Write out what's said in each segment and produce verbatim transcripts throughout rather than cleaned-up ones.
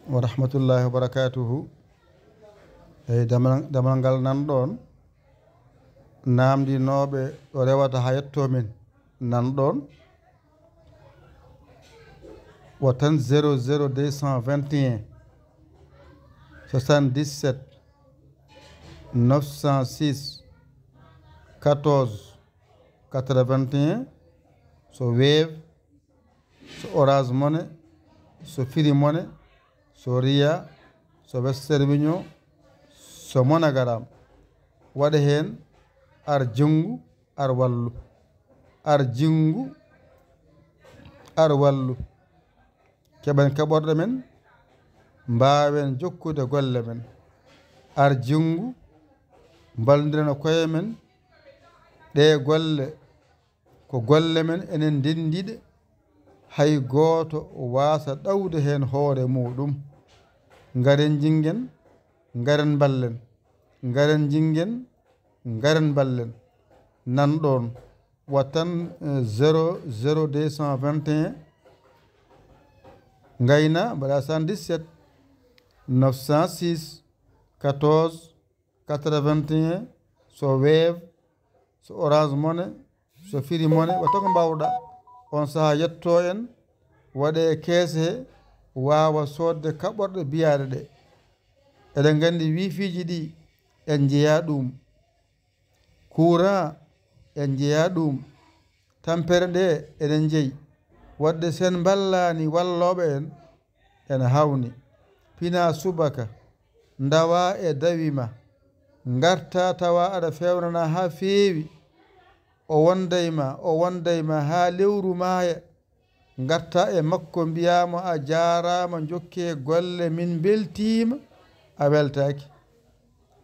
Wa rahmatullahi wa barakatuhu. Eyi, damal, damal ngal nan ɗon, namdinooɓe ɗo rewata haa yetto min nan ɗon, wa tan zéro zéro deux cent vingt et un soixante-dix-sept neuf cent six quatorze quatre-vingt-un, so Wave, so Orange Money, so Free Money, so Ria, so Western Union, so MoneyGram. Waɗe heen, ar junngu, ar wallu. Ar junngu, ar wallu. Keɓen kaɓorɗe men, mbaawen jokkude golle men. Ar junngu, mballondiren e koye men. Ɗee golle ko golle men, enen ndenndi ɗe, hay gooto waasa ɗawde heen hoore muuɗum. Ngaren njinngen, ngaren mballen. Ngaren njinngen, ngaren mballen. Nan ɗon, wa tan, eh, zéro zéro deux cent vingt et un, ngayna, mbaɗa soixante-dix-sept neuf cent six quatorze quatre-vingt-un, so Wave, so Orange Money, so Free Money, waɗ tan ko mbaawɗa. On sahaa yetto en, waɗe e keese he, waawa soodde kaɓorɗe biyaaɗe ɗe. Eɗen nganndi wiifiiji ɗi en njeyaa ɗum. Courant en njeyaa ɗum. Tampere ɗe eɗen njeyi. Waɗde sen mballaani wallooɓe en, ene hawni. Pinaa subaka, ndawaa e dawi ma. Ngartaa tawa aɗa feewnanaa haa feewi. O wonday ma, o wonday ma haa lewru maaya. Ngartaa e makko, mbiyaa mo, "A jaaraama, njokkee golle, min mbeltiima." A weltaaki.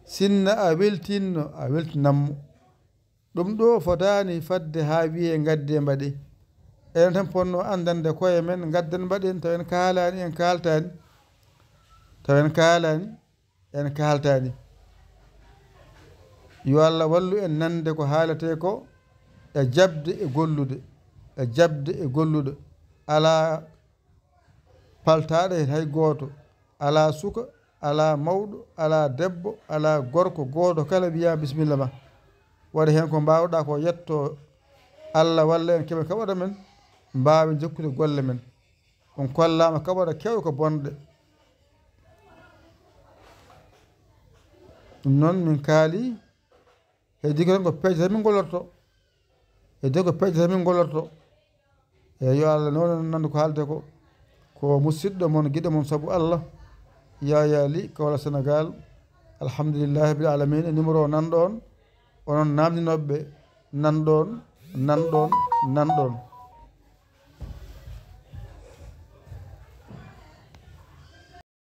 Sinno a weltinno, a weltinan mo. Ɗum ɗo fotaani fadde haa wiyee, "Ngaddee mbaɗee." Enen tan potnoo anndande koye men, ngadden mbaɗen, taw en kaalaani, en kaaltaani. Taw en kaalaani, en kaaltaani. Yo Allah wallu en nande ko haaletee ko e jaɓde e gollude, e jaɓde e gollude. Alaa paltaaɗo heen hay gooto, alaa suka, alaa mawɗo, alaa debbo, alaa gorko, gooto kala wiyaa bisimilla ma. Waɗa heen ko mbaawɗaa ko, yettoo Allah walla en, keɓen kaɓorɗe men, mbaawen jokkude golle men. On kollaama kaɓorɗe keewɗe ko bonɗe. Ɗum noon min kaali, heddii ko tan ko peeje tan min ngollorto. Heddii ko peeje tan min ngollorto. Eeyi, yo Allah newnan en nande ko haalde ko. Ko musiɗɗo mon, giɗo mon sabu Allah, Yaya Ly, Kaolack, Sénégal. Alhamdulillahi rabbil alamina. Numéro o nan ɗon, onon naamndinooɓe ɓe, nan ɗon, nan ɗon, nan ɗon.